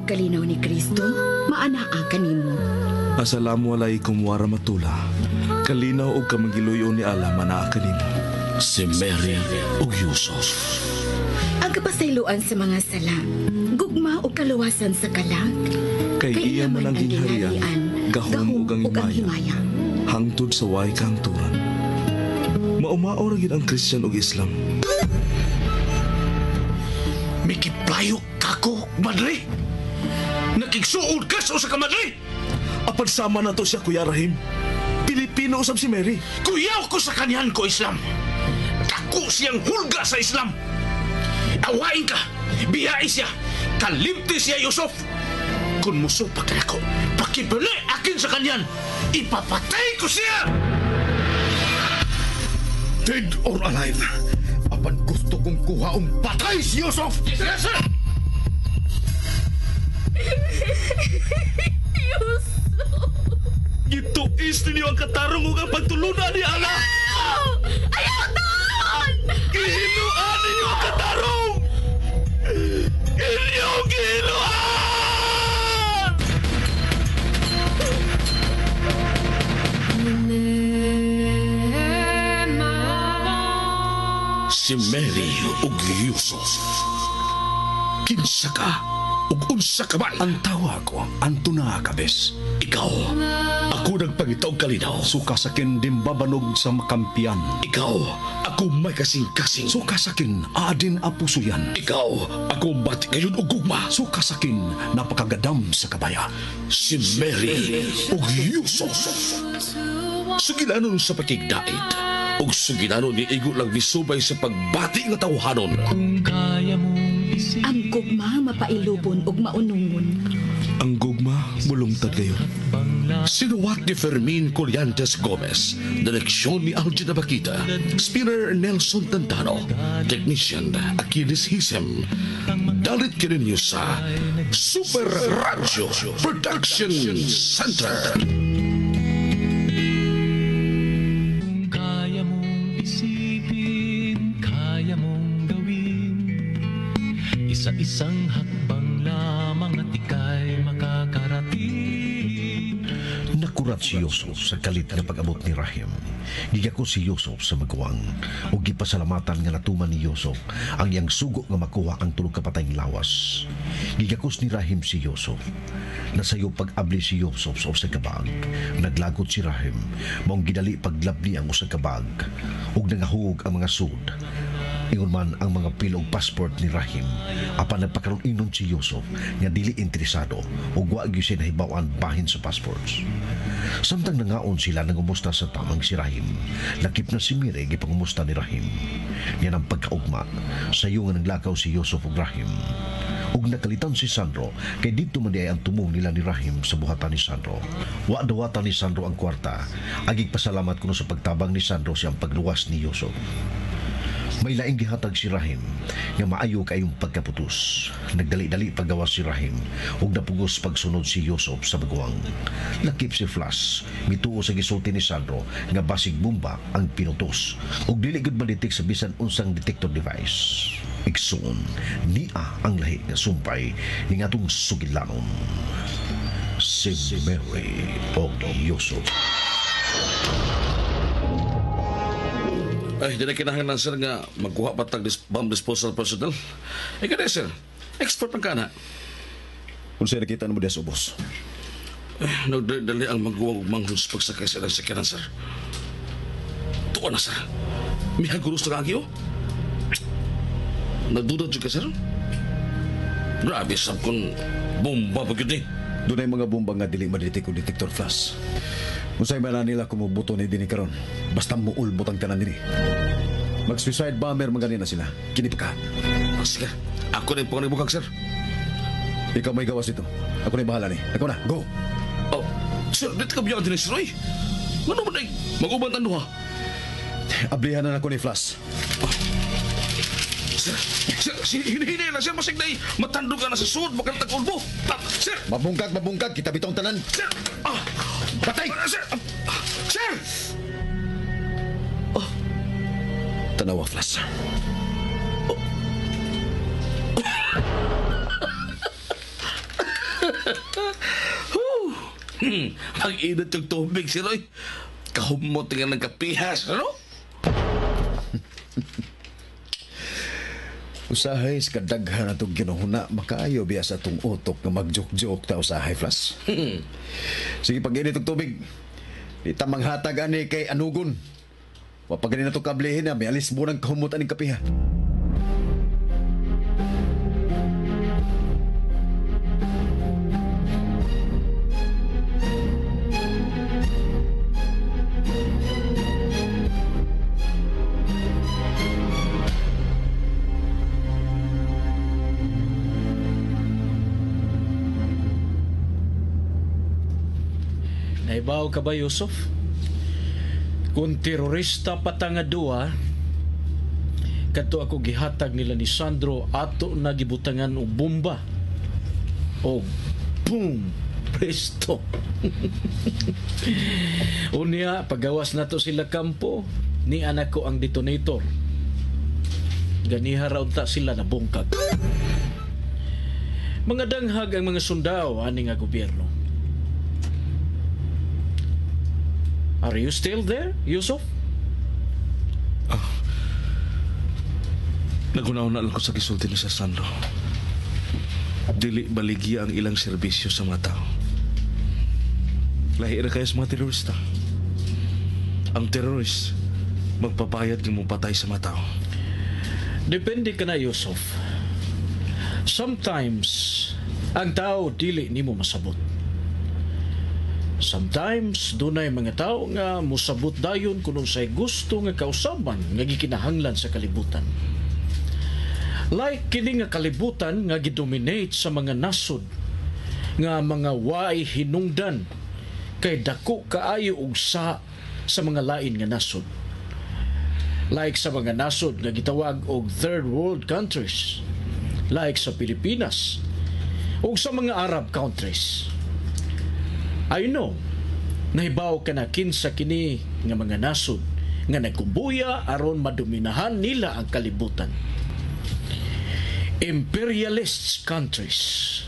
kalinaw ni Kristo, maanaa kanimo. Assalamu alaikum warahmatullah. Kalinaw og kamangiluyo ni Allah manaa kanimo. Si Mary ug Yusuf. Ang kapasayloan sa mga sala, gugma o kaluwasan sa kalag. Kay iya man ang gingharian, gahom ug ang himaya. Hangtod sa way kahangturan. Maumao ra gyud ang Christian ug Islam. Mikiplayo kako, madre. Nakigsuod ka sa usa ka madre. Apan sama na to siya, Kuya Rahim. Pilipino usab si Mary. Kuyaw ko sa kanyan ko, Islam. Dako siyang hulga sa Islam. Awain ka, biyai siya, kalimti siya, Yusuf. Kung musupak na ako, pakibali akin sa kanyan, ipapatay ko siya! Dead or alive, apan gusto kong kuhaong patay si Yusuf! Yes, sir! Yusuf! Gituis ninyo ang katarong ug ang pagtulunan ni Allah! Ayaw taon! Gihinuan ninyo ang katarong! Inyong gihinuan! Si Mary ug Yusuf. Kinsa ka ug unsa ka man? Ang tawa ko, Antona Cabes. Ikaw, ako nagpangita og kalinaw. Suka sakin dimbabanog sa makampiyan. Ikaw, ako may kasing-kasing. Suka sakin adin apusuyan. Ikaw, ako bati ngayon og gugma. Suka sakin napakagadam sa kabaya. Si Mary ug Yusuf. Sugilanon sa pakigdait ug sugilanon ni igo lang misubay sa pagbati nga tawhanon. Ang gugma mapailubon ug maunungon. Ang gugma mulungtad kayo. Sinuwat ni Fermin Collantes Gomez, direksyon ni Algin Abakita, spinner Nelson Tantano, technician Achilles Hisem. Dalit kininyo sa Super Radio Production Center. Kaya mong isipin, kaya mong gawin. Isa-isang hakbang lamang at ika'y makakarating. Nakurat si Yusuf sa kalit nga pag-abot ni Rahim. Gigako si Yusuf sa maguwang ug gipasalamatan nga natuman ni Yusuf ang iyang sugo nga makuha ang tulo ka patayng lawas. Gigakos ni Rahim si Yusuf. Nasayo pag-abli si Yusuf sa usa ka bag. Naglagot si Rahim, maong gidali paglabni ang usa ka bag ug nangahug ang mga sud. Ingon man ang mga pila og passport ni Rahim. Apan nagpakaroon inon si Yusuf nga dili interesado ug wa gyud siya nahibaw-an bahin sa passports. Samtang nangaon sila nangumusta sa tamang si Rahim. Lakip na si Mire gipangumusta ni Rahim. Niyan ang pagkaugma. Sayo nga naglakaw si Yusuf ug Rahim. Ug nakalitan si Sandro kay didto man diay ang tumong nila ni Rahim sa buhatan ni Sandro. Wa dawatan ni Sandro ang kwarta. Agig pasalamat kuno sa pagtabang ni Sandro siyang pagluwas ni Yusuf. May laing gihatag si Rahim nga maayo kayong pagkaputos. Nagdali-dali paggawas si Rahim ug napugos pagsunod si Yusuf sa baguang. Lakip si Flash, mituo sa gisulti ni Sandro nga basig bomba ang pinutos ug dili gud madetect sa bisan unsang detector device. Igsuon, nia ang lahi nga sumpay ni ngatong sugilanon. Si Mary og Yusuf. Ay, di na kinahanglan sir nga magkuha pa tag bomb disposal personnel. Ikaw na sir, expert man ka na. Kung siya nakita mo diya sa ubos. Eh, nagdali ang magguwang ug manghus pagsakay sa ilang sakyanan sir. Tuwa na sir. Mihaguros na kagyo. Nagduda jud ka sir. Grabe sab kun bomba pa gyud ni. Doon ay mga bomba nga dili madetect og detector flash. Unsay man nila kumubuto ni dinhi karon, basta muulbot ang tanan dinhi. Mag-suicide bomber man ganina sila. Kini pa ka. Ah, sige, ako na yung panganibukag sir. Ikaw may gawas dito. Ako na bahala ni. Ako na, go! Oh, sir, dito ka biyan din sir, oy. Ano man ay mag-uban tan duha? Ablihan na nako ni Flash. Sir, sir, hinihini na sir, masig na matandog ka na sa sud, makartag ulbo. Ah, sir! Mabungkag, mabungkag, kita bitong tanan. Sir! Ah! Patay! Ah, sir! Ah, sir! Oh. Tanawa, Flash. Oh. Mag-inot yung tubig si Roy. Kahumot nga ng kapihas, ano? Usahay sa kadaghan atong ginuhuna, makaayo biya sa atong utok nga mag-joke-joke ta usahay, Flash. Sige, pag-init og tubig. Di ta manghatag ani kay anugon. Wa pa gani na to kablehin na, may alis mo ng kahumot aning kapiha. Naibaw ka ba, Yusuf? Kung terorista pa ta nga duha, kadto ako gihatag nila ni Sandro ato na gibutangan og bomba. O boom! Presto! Unya, pagawas nato sila kampo, ni anak ko ang detonator. Ganiha raw ta sila na bungkag. Mga danghag ang mga sundao ani nga gobyerno. Are you still there, Yusuf? Nagunaw na lang ko sa gisulti ni sa Sandro. Dili baligya ang ilang serbisyo sa mga tao. Lahi ra kayo sa mga terorista. Ang terorist, magpabayad ng mong patay sa mga tao. Depende ka na, Yusuf. Sometimes, ang tao dili nimo masabot. Sometimes, dunay mga tao nga musabot dayon kung unsay gusto nga kausaban nga gikinahanglan sa kalibutan. Like kini nga kalibutan nga gidominate sa mga nasod nga mga waay hinungdan kay dako kaayo og sa mga lain nga nasod. Like sa mga nasod nga gitawag og third world countries, like sa Pilipinas ug sa mga Arab countries. I know, nahibaw ka na kinsa kini nga mga nasod nga nagkumbuya aron madominahan nila ang kalibutan. Imperialist countries,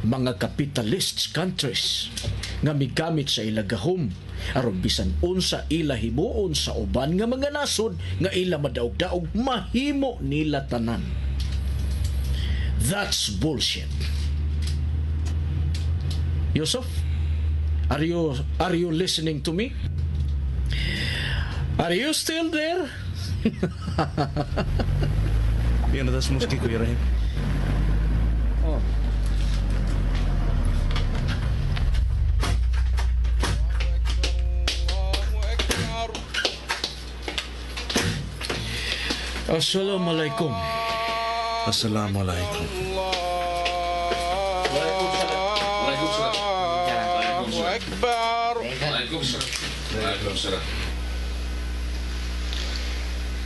mga capitalist countries nga migamit sa ila gahom aron bisan unsa ila himuon sa uban nga mga nasod nga ila madaog-daog mahimo nila tanan. That's bullshit. Yusuf, are you listening to me? Are you still there? Yan na tas muski, Kuya Rahim. Oh. Assalamualaikum. Assalamualaikum.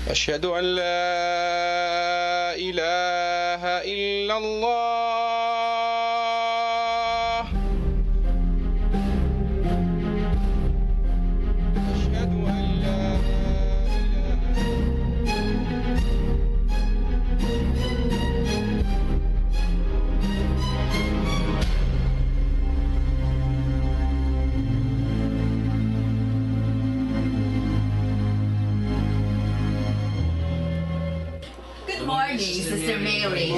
أشهد أن لا إله إلا الله. أشهد أن لا Good morning, Sister Mary.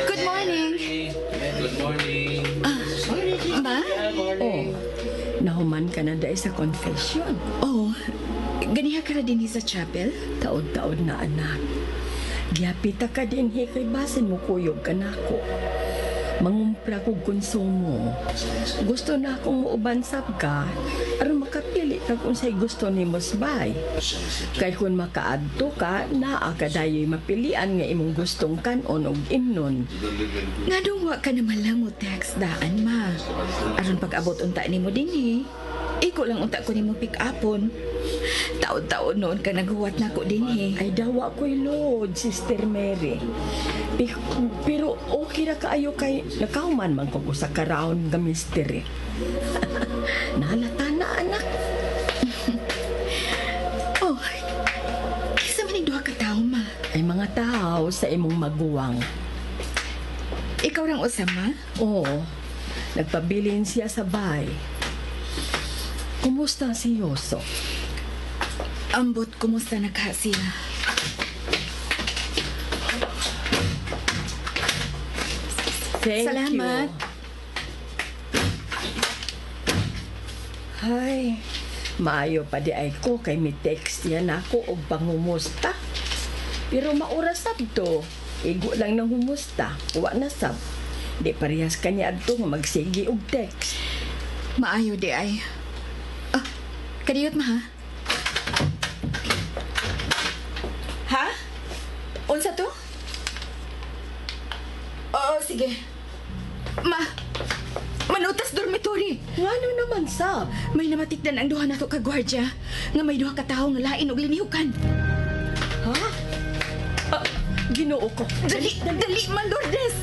Good morning. Good morning. Ma? Oh, nahuman ka na dahil sa confession. Oh, ganiha ka na din sa chapel? Taod-taod na, anak. Gihapita ka din kay basin mo kuyog ka nako. Mangumpra kog konsumo. Gusto na akong muubansab ka aron makapili ka kung sa'y gusto nimo bay. Kay kung makaadto ka, naa ka dayoy mapilian nga imong gustong kanon og imnon. Nganong wa ka naman lang mo text daan, ma. Aron pag-abot unta nimo dinhi. Iko lang unta ko nimo pick upon. Taod-taod noon ka naghuwat nako dinhi. Ay dawa ko'y load, Sister Mary. Pero okay ra kaayo kay nakahuman man ko sa ka-round nga mystery. Nahalata na, anak. Oh, kinsa man ning duha ka tawo, ma? Ay mga tao sa imong maguwang. Ikaw rang usa, ma? Oo. Nagpabilin siya sa bay. Kumusta si Yusuf? Ambot, kumusta na ka siya? Thank Salamat. you. Ay, maayo pa di ay ko kay mi text yan ako og pangumusta. Pero maura sab to. Igo lang nang humusta. Wa na sab. Di parehas kanya adto nga magsigi og text. Maayo di ay. Ah, kadiyot ma ha? Ha? Unsa to? Oo, sige. Ma, manutas dormitory. Ngano naman sab? May namatikdan ang duha nato ka gwardiya nga may duha ka tawo nga lain og linihukan. Ha? Ah, Ginoo ko. Dali, dali ma, Lourdes.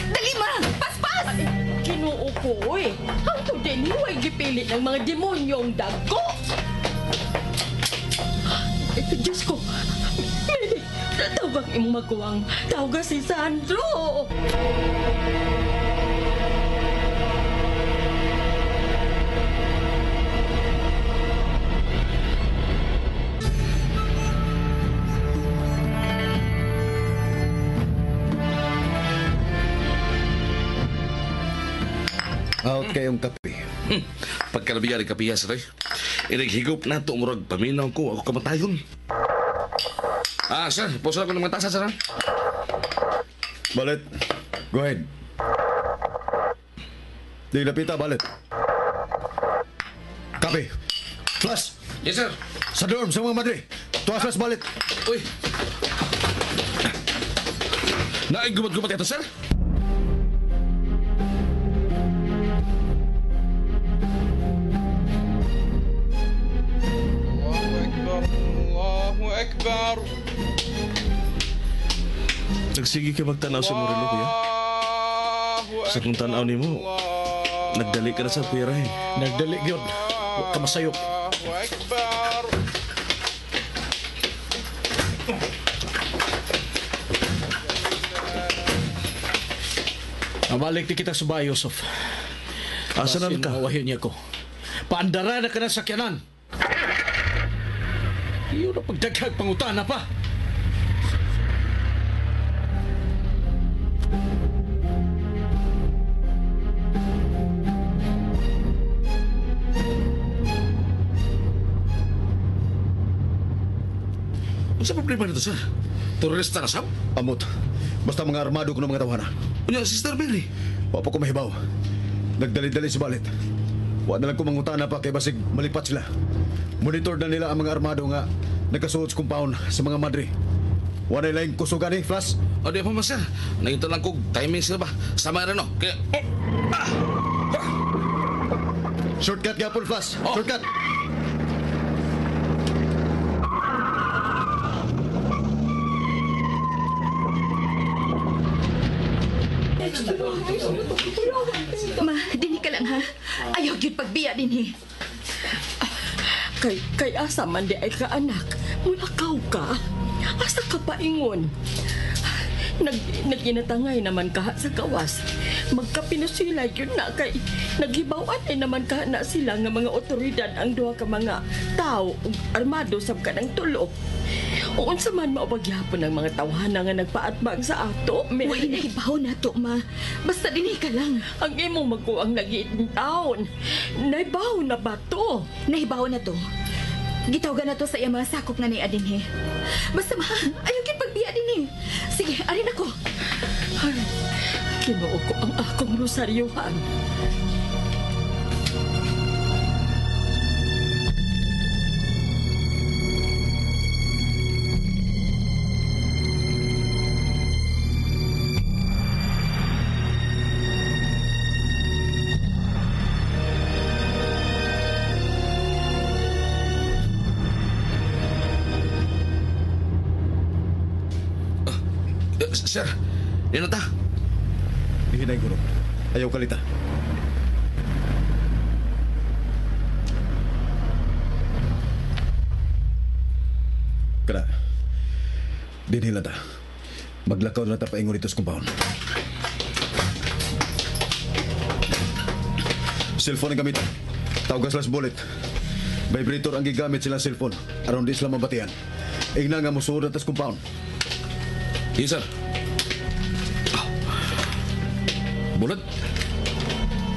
Dali ma, paspas. Ginoo ko, oy. Hangtod din way gipili ng mga demonyong dagko. Diyos ko. Mary, tawag imong maguwang. Tawag si Sandro. Out kayong kape. Pagkalabiyan ni kapiya sa tayo. Inighigop na to murag paminaw ko ako kamatayon. Ah, sir, puso na ko ng mga tasa, sir. Balit. Go ahead. Di lapita, balit. Kape. Flash. Yes, sir. Sa dorm, sa mga madre. Tuwa flash, balit. Uy. Naigubat-gubat ito, sir. Allahu Akbar. Nagsige ka magtanaw sa Morelo, kuya. Sa kung tanaw ni mo, nagdali ka na sa pera eh. Nagdali gyud. Wa ka masayop. Akbar. Nabalik di kita sa bahay, Yusuf. Asa na ka? Mawahin niya ko. Paandara na ka na sakyanan. Iyo na pagdaghag pangutana pa. Unsa problema nito, sir? Terorista na sab? Amot. Basta mga armado ko ng mga tawhana. Unya, Sister Mary. Wa pa ko mahibaw. Nagdali-dali si Balit. Wa na lang ko mangutana pa kay basig malipat sila. Monitor na nila ang mga armado nga nagkasuot sa compound sa mga madre. Wa na laing kusugan ni Flash. O di pa man, sir. Nangita lang kog timing sila ba? Sama rin, no? Kaya... Ah! Ah! Shortcut gyapon, Flash. Oh. Shortcut. Ma, dinhi ka lang ha. Ayaw gyud pagbiya dinhi. Kay asa man di ay ka anak. Mulakaw ka. Asa ka paingon? Nag-inatangay naman ka sa kawas. Magkapinusila yun na kay naghibawan ay naman ka na sila nga mga otoridad ang duha ka mga tao ug armado sab ka ng tulo. O unsa man mao pagyapon ang mga tawhana nga nagpaatbang sa ato, Way Mary. nahibaw na to, ma. Basta dinhi ka lang. Ang imong maguang nag taon. Nahibaw na ba to? Nahibaw na to. Gitawgan na to sa iyang mga sakop nga niya dinhi. Basta ma, ayaw gyud pagbiya dinhi. Sige, arin ako. Ay, Ginoo ko ang akong rosaryohan. Sir, yun na ta. Hinay guro. Ayaw kalita. Kada. Dinhi lang ta. Maglakaw na ta paingon dito sa compound. Cellphone ang gamit. Tawag sila sa bullet. Vibrator ang gigamit silang cellphone. Aron di sila mabatian. Ingna nga musuod na tas compound. Yes, sir. Bullet?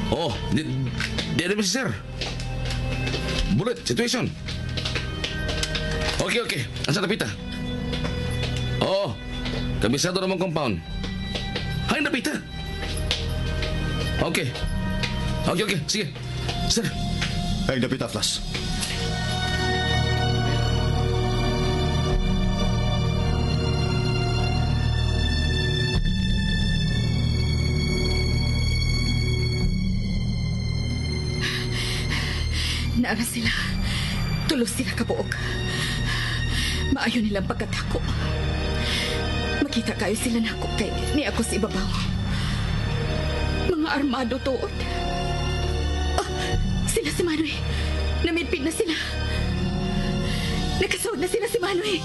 Oh, di, di di sir. Bullet, situation. Okay, okay. Asa napita? Oo. Kabisado namang compound. Hay, napita. Okay. Okay, okay. Sige. Sir. Ay, napita, Flash. Naara sila. Tulos sila kabuok. Maayo nilang pagkatako. Makita kayo sila nako kay ni ako sa ibabaw. Mga armado tuod. Oh, sila si Manoy. Namidpid na sila. Nakasuod na sila si Manoy.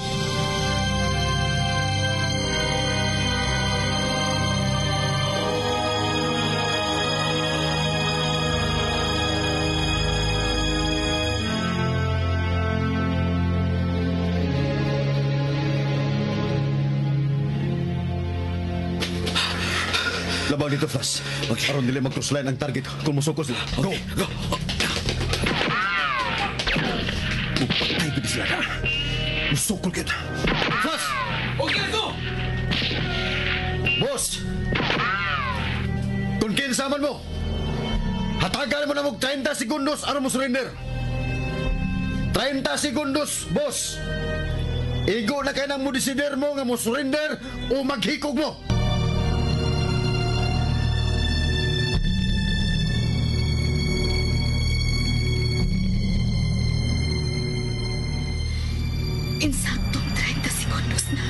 Labang dito, Flash. Okay. Aron dili mag-cross line ang target kung musukol sila. Go! Go! Mupatay gid sila na. Musukol kita. Flash! Okay, go! Boss! Kung kinsa man mo, hatagan mo na mo 30 segundos aron mo surrender. 30 segundos, boss! Igo na kay nang mo desider mo nga mo surrender o maghikog mo. Insaktong 30 segundos na.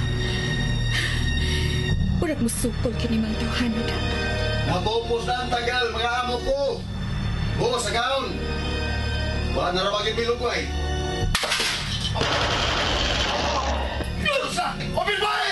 Murag musukol kini mga tawhano da. Napupos na ang tagal, mga amo ko. Boss, agaon. Wala na rawagin bilog ko ay. Open fire!